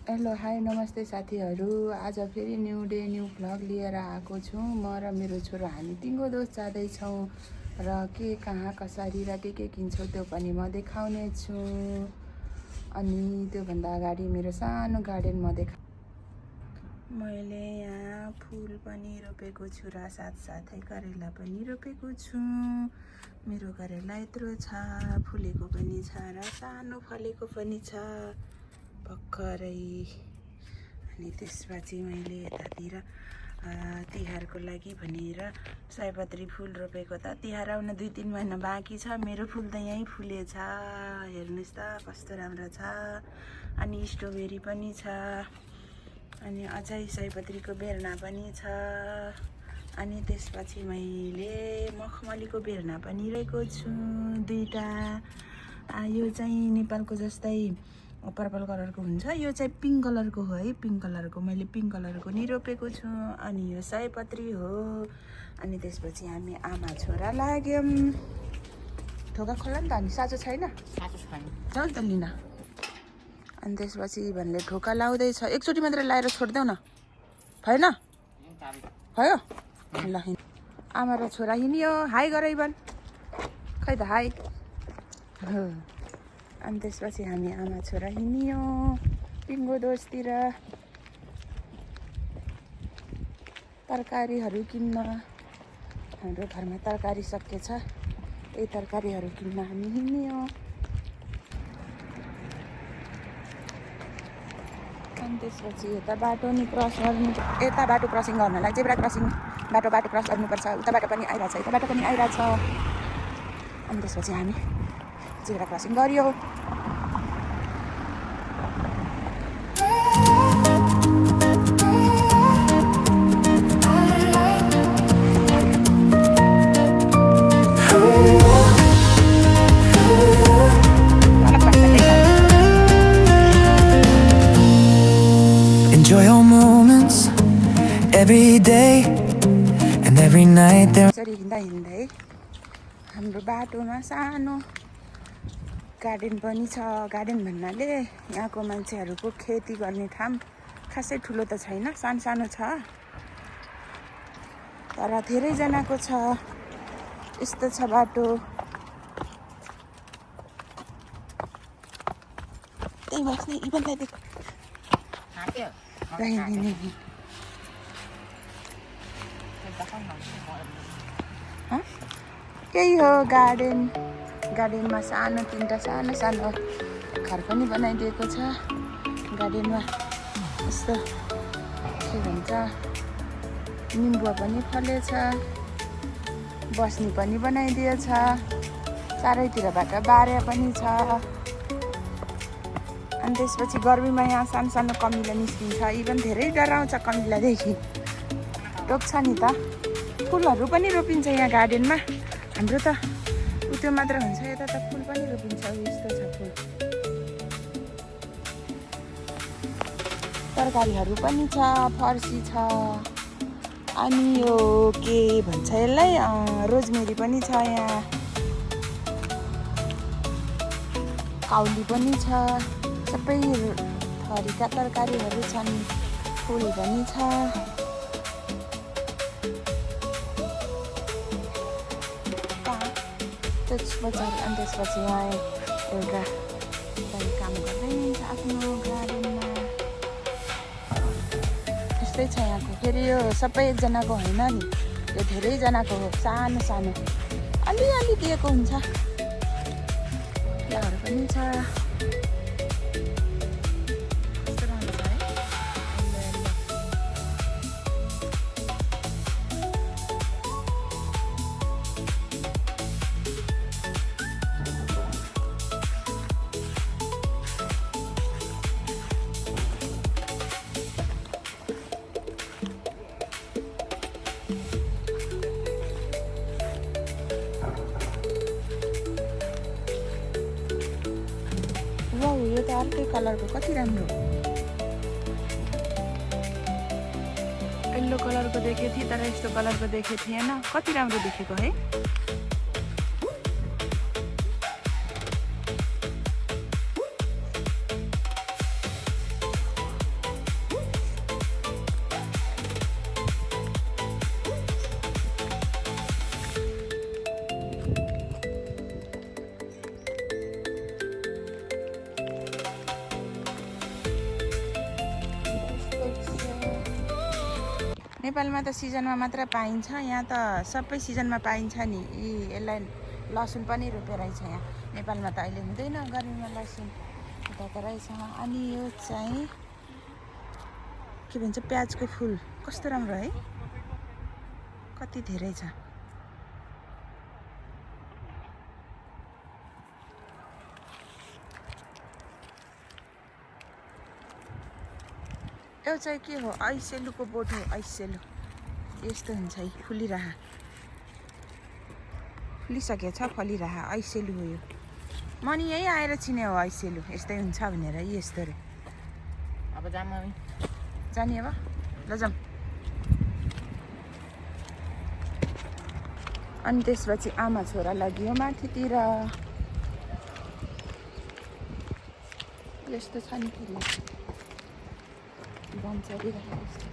Hello hi नमस्ते साथीहरू। आज फेरि न्यू डे न्यू भ्लग लिएर आएको छु। म र मेरो छोरो हामी तिङ्गो दोष जाँदैछौँ र के कहाँ कसरी र के किन्छौँ त्यो पनि म देखाउने छु। अनि त्योभन्दा अगाडि मेरो सानो गार्डन म मैले यहाँ फुल पनि रोपेको छु र साथसाथै करेला पनि रोपेको छु। मेरो करेला यत्रो छ, फुलेको पनि छ र सानो फलेको पनि छ भर्खरै। अनि त्यसपछि मैले यतातिर तिहारको लागि भनेर सयपत्री फुल रोपेको त तिहार आउन 2-3 महिना बाँकी छ। मेरो फुल त यहीँ फुलेछ, हेर्नुहोस् त कस्तो राम्रो छ। अनि स्ट्रबेरी पनि छ, अनि अझै सयपत्रीको बेर्ना पनि छ। अनि त्यसपछि मैले मखमलीको बेर्ना पनि रहेको छु 2टा। यो चाहिँ नेपालको जस्तै पर्पल कलरको हुन्छ, यो चाहिँ पिङ्क कलरको हो है, पिङ्क कलरको। मैले पिङ्क कलरको नि रोपेको छु। अनि यो सयपत्री हो। अनि त्यसपछि हामी आमा छोरा लाग्यौँ। ढोका खोला नि त, अनि साँचो छैन, जाउँ त लिन। अनि त्यसपछि भन्ने ढोका लाउँदैछ, एकचोटि मात्रै लाएर छोडिदेऊ न, भएन? भयो ल। आमा र छोरा हिँड्यो, हाई गर इभन, खै त हाई। अनि त्यसपछि हामी आमा छोरा हिँड्यो तिङ्गो दोषतिर तरकारीहरू किन्न। हाम्रो घरमा तरकारी सकिएछ, यही तरकारीहरू किन्न हामी हिँड्यो। अनि त्यसपछि यता बाटो नि क्रस गर्नु, यता बाटो क्रसिङ गर्नलाई जेब्रा क्रसिङ बाटो क्रस गर्नुपर्छ। उताबाट पनि आइरहेछ, यताबाट पनि आइरहेछ। अनि त्यसपछि हामी जेब्रा क्रसिङ गर्यो। Enjoy all moments every day and every night there. यसरी हिँड्दा हिँड्दै हाम्रो बाटोमा सानो गार्डन पनि छ। गार्डन भन्नाले यहाँको मान्छेहरूको खेती गर्ने ठाउँ खासै ठुलो त छैन, सानो सानो छ, तर धेरैजनाको छ। यस्तो छ बाटो। त्यही बस्ने इभनलाई देख। यही हो गार्डन। गार्डनमा सानो 3टा सानो सानो घर पनि बनाइदिएको छ। गार्डनमा यस्तो के भन्छ, निम्बुवा पनि फलेछ, बस्ने पनि बनाइदिएछ, चारैतिरबाट बारे पनि छ। अनि त्यसपछि गर्मीमा यहाँ सानो सानो कमिला निस्किन्छ, इभन धेरै डराउँछ कमिलादेखि, रोप्छ नि त। फुलहरू पनि रोपिन्छ यहाँ गार्डनमा। हाम्रो त त्यो मात्र हुन्छ, यता त फुल पनि रोपिन्छ। यस्तो छ फुल, तरकारीहरू पनि छ, फर्सी छ। अनि यो के भन्छ यसलाई, रोजमेरी पनि छ यहाँ, काउली पनि छ, सबै थरीका तरकारीहरू छन्, फुल पनि छ। अनि त्यसपछि यहाँ एउटा काम गर्दै हुन्छ आफ्नो गार्डनमा। यस्तै छ यहाँको। फेरि यो सबै एकजनाको होइन नि, यो धेरैजनाको हो। सानो सानो अलिअलि दिएको हुन्छ। फुलहरू पनि छ। यो त अर्कै कलरको, कति राम्रो। येल्लो कलरको देखेको थिएँ, तर यस्तो कलरको देखेको थिएन। कति राम्रो देखेको है। नेपालमा त सिजनमा मात्र पाइन्छ, यहाँ त सबै सिजनमा पाइन्छ नि। यसलाई लसुन पनि रोपेर रहेछ यहाँ। नेपालमा त अहिले हुँदैन गर्मीमा लसुन, यता त रहेछ। अनि यो चाहिँ के भन्छ प्याजको फुल, कस्तो राम्रो है, कति धेरै छ। यो चाहिँ के हो, ऐसेलुको बोट हो, ऐसेलु। यस्तो हुन्छ है, फुलिसकेको छ, फलिरह, ऐसेलु हो यो। म नि यही आएर चिने हो ऐसेलु यस्तै हुन्छ भनेर। यस्तो रे। अब जाने अब, ल जाऊँ। अनि त्यसपछि आमा छोरा लगियो माथितिर। यस्तो छ नि फेरि बम चलिरहेको जस्तो।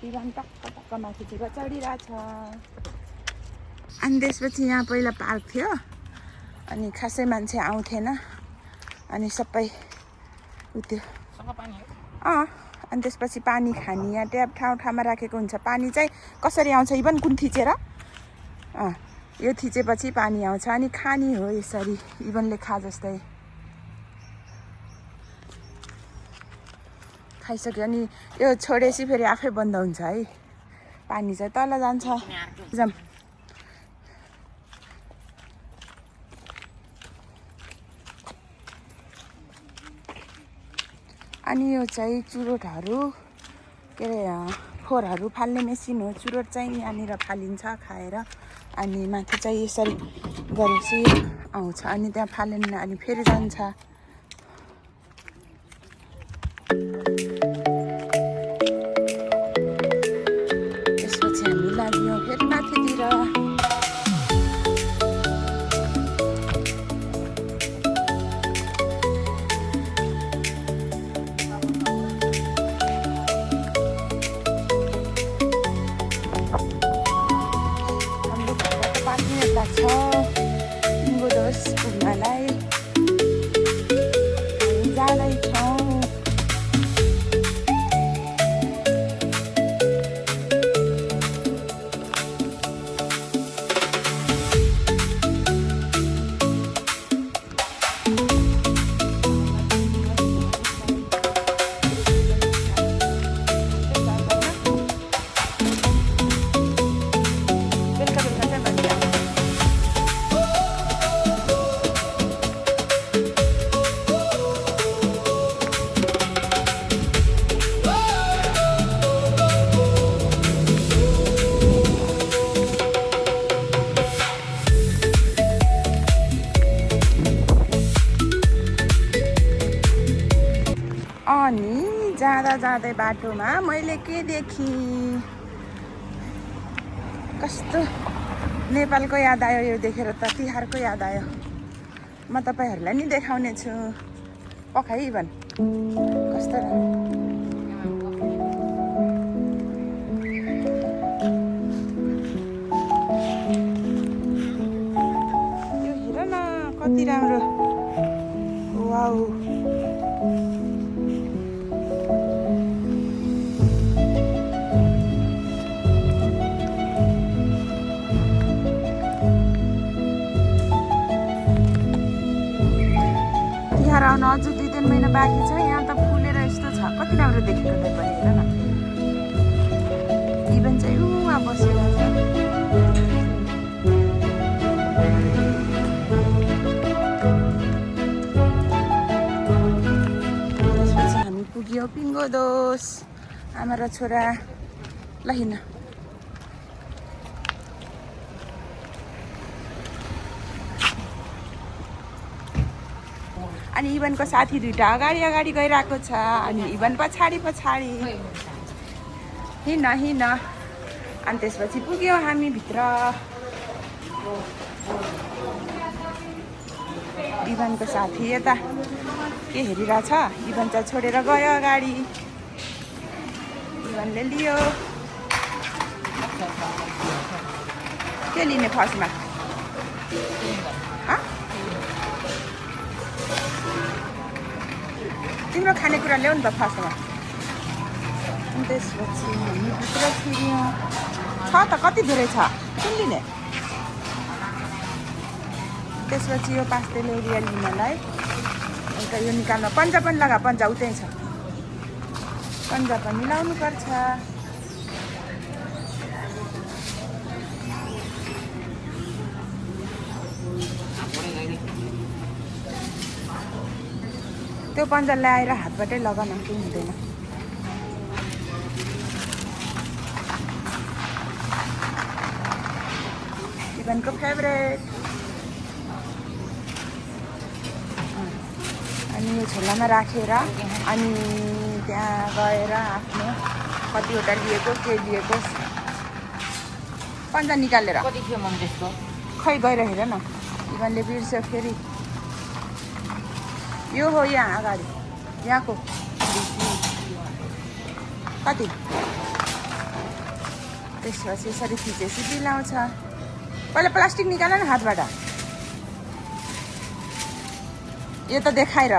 बिहान टक्क माथितिर चढिरहेछ। अनि त्यसपछि यहाँ पहिला पार्क थियो, अनि खासै मान्छे आउँथेन, अनि सबै उत्यो। अनि त्यसपछि पानी खाने यहाँ ट्याप ठाउँमा राखेको हुन्छ। पानी चाहिँ कसरी आउँछ इभन कुन थिचेर, यो थिचेपछि पानी आउँछ। अनि खानी हो यसरी, इभनले खा जस्तै खाइसक्यो। अनि यो छोडेपछि फेरि आफै बन्द हुन्छ है, पानी चाहिँ तल जान्छ। जाम। अनि यो चाहिँ चुरोटहरू, के अरे फोरहरू फाल्ने मेसिन हो। चुरोट चाहिँ यहाँनिर फालिन्छ खाएर, अनि माथि चाहिँ यसरी गरेपछि आउँछ। अनि त्यहाँ फालेन, अनि फेरि जान्छ। त्यसपछि हामी लाग्यौँ फेरि माथितिर। लाग्छ 5 पुग्नलाई। हामी जाँदैछौँ। अनि जाँदै बाटोमा मैले के देखेँ, कस्तो नेपालको याद आयो यो देखेर त, तिहारको याद आयो। म तपाईँहरूलाई नि देखाउने छु। पखाइ भन् कस्तो यो हेर न कति राम्रो। वाउ, आउन अझ 2-3 महिना बाँकी छ। यहाँ त फुलेर यस्तो छ, कति राम्रो देखेको त पनि। हेर न, इभन चाहिँ उहाँ बसेर छ। त्यसपछि हामी पुग्यो पिङ्गोदोस, आमा र छोरा। ल हिँड। अनि इभनको साथी 2टा अगाडि गइरहेको छ, अनि इभन पछाडि हिँड। अनि त्यसपछि पुग्यौँ हामी भित्र। इभनको साथी यता के हेरिरहेछ, इभन चाहिँ छोडेर गयो अगाडि। इभनले लियो, के लिने फर्स्टमा? तिम्रो खानेकुरा ल्याउ नि त फर्स्टमा। अनि त्यसपछि हामी भित्र छिर्यौँ। छ त कति धेरै छ कुन लिने? त्यसपछि यो पास्टेल एरिया लिनलाई एउटा यो निकाल्न पन्जा पनि लगा, पन्जा उतै छ, पन्जा पनि लाउनु पर्छ। त्यो पन्जा ल्याएर हातबाटै लगाउन केही हुँदैन। इभनको फेभरेट। अनि यो झोलामा राखेर अनि त्यहाँ गएर आफ्नो कतिवटा लिएको के लिएको पन्जा निकालेर कति थियो मन त्यसको? खै गएर हेर न, इभनले बिर्स्यो फेरि। यो हो यहाँ अगाडि, यहाँको कति। त्यसपछि यसरी खिचेपछि पिलाउँछ। पहिला प्लास्टिक निकाल न हातबाट, यो त देखाएर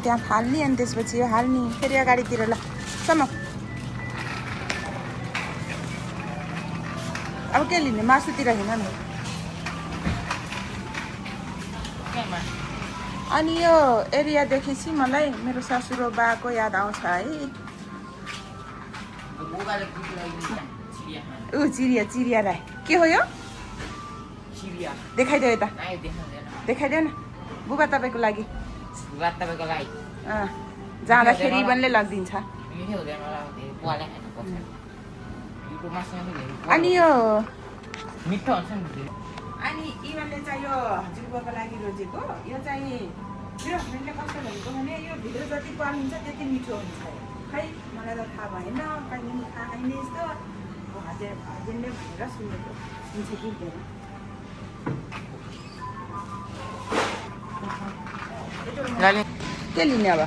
त्यहाँ फाल्ने अनि त्यसपछि यो हाल्ने फेरि अगाडितिर। ल सम्म अब के लिने? मासुतिर हिँड न। अनि यो एरिया देखेपछि मलाई मेरो ससुरो बाको याद आउँछ है। ऊ चिरिया, चिरियालाई के हो यो? देखाइदेऊ यता, देखाइदेऊ न बुबा तपाईँको लागि। जाँदाखेरि इभनले लगिदिन्छ। अनि यो मिठो हुन्छ नि। अनि इभनले चाहिँ यो हजुरबाको लागि रोजेको यो चाहिँ मेरो हस्बेन्डले कस्तो भनेको भने यो भिडियो जति पालिन्छ त्यति मिठो हुन्छ। खै मलाई त थाहा भएन, कहिले पनि खाएन यस्तो। हस्बेन्डले भनेर सुनेको हुन्छ कि हुँदैन। के लिने अब?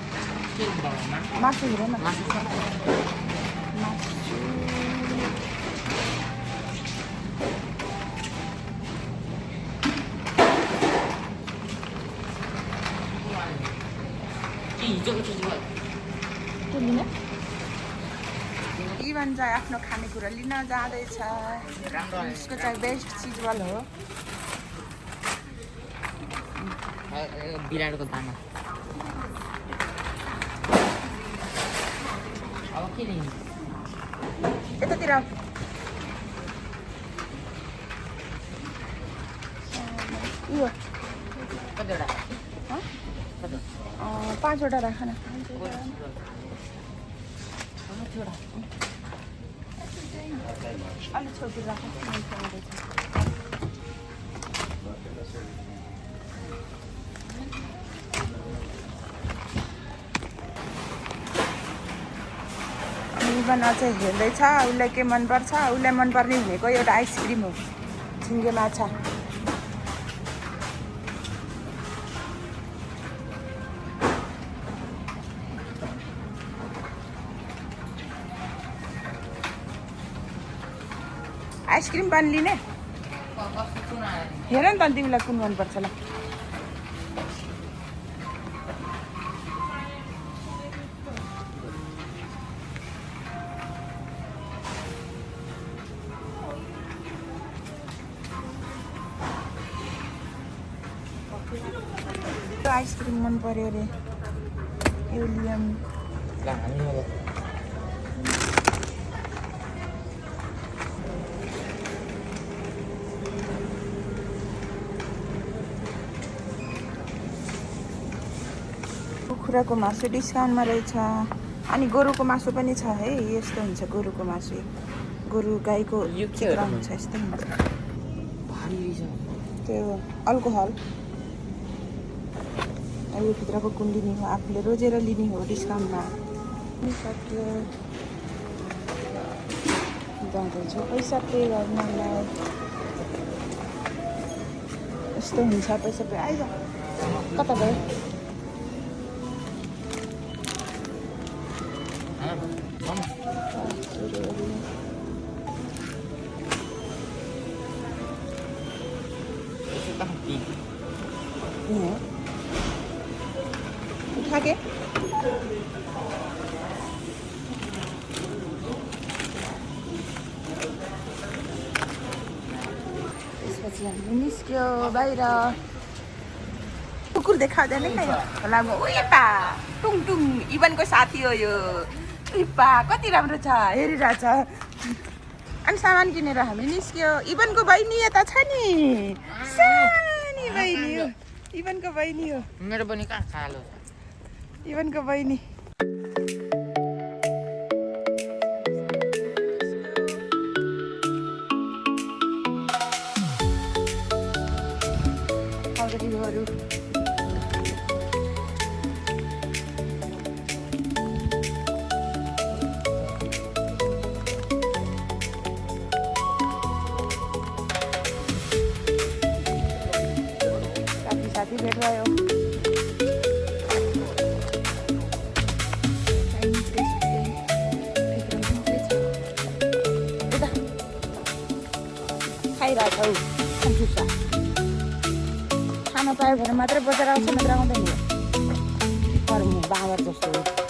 मासु हेर न। इभन चाहिँ आफ्नो खानेकुरा लिन जाँदैछ। उसको चाहिँ बेस्ट चिजवाल हो बिरालोको दाना। अब के लिने? यतातिर यो कतिवटा? 5वटा राख न। अलिक छोटो राख। इभन चाहिँ हेर्दैछ उसलाई के मनपर्छ। उसलाई मनपर्ने भनेको एउटा आइसक्रिम हो, झिङ्गे माछा। आइसक्रिम पनि लिने? हेर नि त तिमीलाई कुन मनपर्छ। ल आइसक्रिम मन पर्यो अरे, यो लियौँ। कुखुराको मासु डिस्काउन्टमा रहेछ। अनि गोरुको मासु पनि छ है। यस्तो हुन्छ गोरुको मासु, गोरु गाईको चित्र हुन्छ, यस्तै हुन्छ। त्यो अल्कोहल यो भित्रको कुण्डिनी हो, आफूले रोजेर लिने हो डिस्काउन्टमा। सक्यो जाँदैछु पैसा पे गर्नलाई। यस्तो हुन्छ पैसा पे। आइज कता गयो? त्यसपछि हामी निस्क्यो बाहिर कुकुर देखाउँदैन नि होला उता टुङ टुङ इभनको साथी हो यो इपा कति राम्रो छ हेरिरहेछ अनि सामान किनेर हामी निस्क्यो इभनको बहिनी यता छ नि सानी बहिनी हो इभनको बहिनी हो मेरो पनि कहाँ कालो छ इभनको बहिनी अगाडिहरू साथी भेट भयो खाइरहेछौ कन्फ्युसा खान पायो भने मात्रै बजार आउँछ नत्र आउँदैन अरू बाबर जस्तो